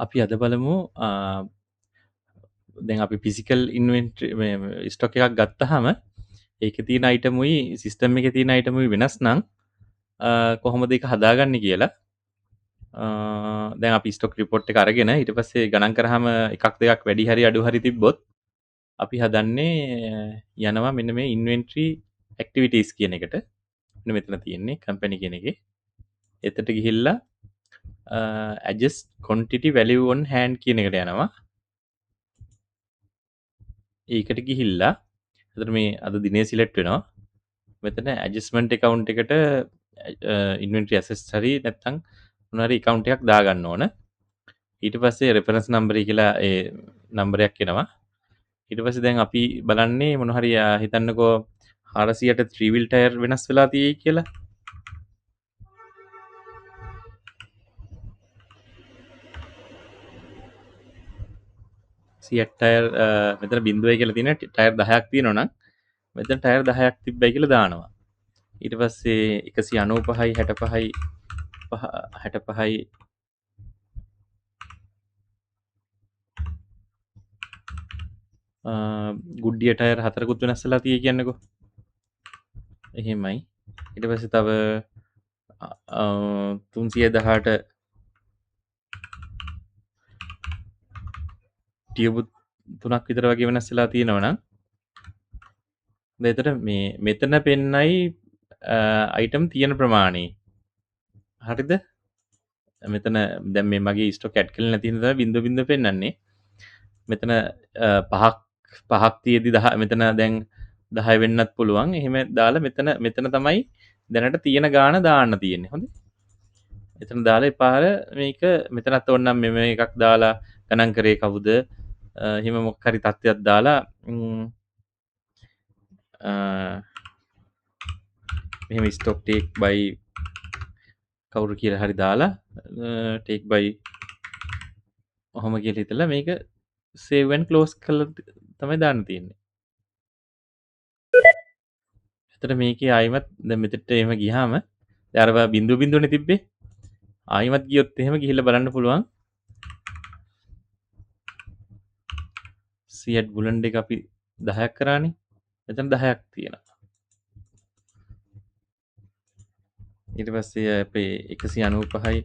අපි අද බලමු දැන් අපි ෆිසිකල් ඉන්වෙන්ටරි මේ ස්ටොක් එකක් ගත්තාම ඒකේ තියෙන අයිටමුයි සිස්ටම් එකේ තියෙන අයිටමුයි වෙනස් නම් කොහොමද ඒක හදාගන්නේ කියලා. දැන් අපි ස්ටොක් රිපෝට් එක අරගෙන ඊට පස්සේ ගණන් කරාම එකක් දෙකක් වැඩි හරි අඩු හරි තිබ්බොත් අපි හදන්නේ යනවා මෙන්න මේ ඉන්වෙන්ටරි ඇක්ටිවිටීස් කියන එකට. මෙන්න මෙතන තියෙන්නේ කම්පැනි කියන එකේ. එතට ගිහිල්ලා adjust quantity value on hand කියන එකට යනවා. ඒකට ගිහිල්ලා එතන මේ අද දිනේ සිලෙක්ට් වෙනවා. මෙතන ඇඩ්ජස්ට්මන්ට් ඇකවුන්ට් එකට ඉන්වෙන්ටරි ඇසෙට්ස් හරි නැත්නම් මොන හරි ඇකවුන්ට් එකක් දාගන්න ඕන. ඊට පස්සේ රෙෆරන්ස් නම්බර් එක කියලා ඒ නම්බරයක් එනවා. ඊට පස්සේ දැන් අපි බලන්නේ මොන හරි හිතන්නකෝ 400ට 3 wheel tire වෙනස් වෙලා තියෙයි කියලා. සියට් ටයර් මෙතන බිංදුවයි කියලා තියෙන ටයර් 10ක් තියෙනවා නම් මෙතන ටයර් 10ක් තිබ්බයි කියලා දානවා. ඊට පස්සේ 195යි 65යි 65යි ගුඩ්ඩිය ටයර් 4කුත් වෙනස් වෙලා තියෙයි කියන්නකෝ. එහෙමයි. ඊට පස්සේ තව 318 ටියුබ් 3ක් විතර වගේ වෙනස් වෙලා තියෙනවා නම් දැන් එතකොට මේ මෙතන පෙන්නයි අයිටම් තියෙන ප්‍රමාණය. හරිද? මෙතන දැන් මේ මගේ ස්ටොක් ඇඩ් කරලා නැති හින්දා තමයි බිංදුව බිංදුව පෙන්නන්නේ. මෙතන පහක් තියෙදි 10 මෙතන දැන් 10 වෙන්නත් පුළුවන්. එහෙම දාලා මෙතන තමයි දැනට තියෙන ගාන දාන්න තියෙන්නේ. හොඳේ. එතන දාලා එපාර මේක මෙතනත් ඕනනම් මෙම එකක් දාලා ගණන් කරේ කවුද? එහෙම මොකක් හරි තත්ත්වයක් දාලා මෙහෙම ස්ටොක් ටේක් බයි කවුරු කියලා හරි දාලා ටේක් බයි ඔහොම කියලා හිතලා මේක සේව් ඇන්ඩ් ක්ලෝස් කරලා තමයි දාන්න තියෙන්නේ. එතකොට මේකේ ආයිමත් දැන් මෙතෙන්ට එහෙම ගියාම දැන් අර බිංදුව බිංදුවනේ තිබ්බේ. ආයිමත් ගියොත් එහෙම ගිහිල්ලා බලන්න පුළුවන්. සියට් බුලන්ඩ් එක අපි 10ක් කරානේ. මෙතන 10ක් තියෙනවා. ඊට පස්සේ අපේ 195යි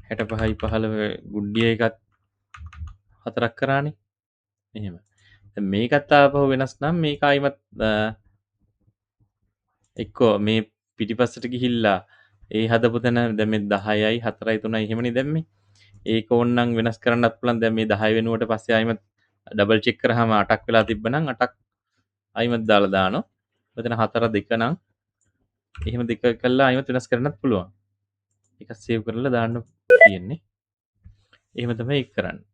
65යි 15 ගුඩ්ඩිය එකත් 4ක් කරානේ. එහෙම. දැන් මේකත් ආපහු වෙනස් නම් මේක ආයිමත් එක්කෝ මේ පිටිපස්සට ගිහිල්ලා ඒ හදපු තැන දැන් මේ 10යි 4යි 3යි එහෙමනේ දැම්මේ. ඒක ඕනනම් වෙනස් කරන්නත් පුළුවන්. දැන් මේ 10 වෙනුවට පස්සේ ආයිමත් ඩබල් චෙක් කරාම 8ක් වෙලා තිබ්බනම් 8ක් ආයිමත් දාලා දානවා. මෙතන 4 2 නම් එහෙම දෙක කළා ආයිමත් වෙනස් කරන්නත් පුළුවන්. ඒක සේව් කරලා දාන්න තියෙන්නේ. එහෙම තමයි ඒක කරන්නේ.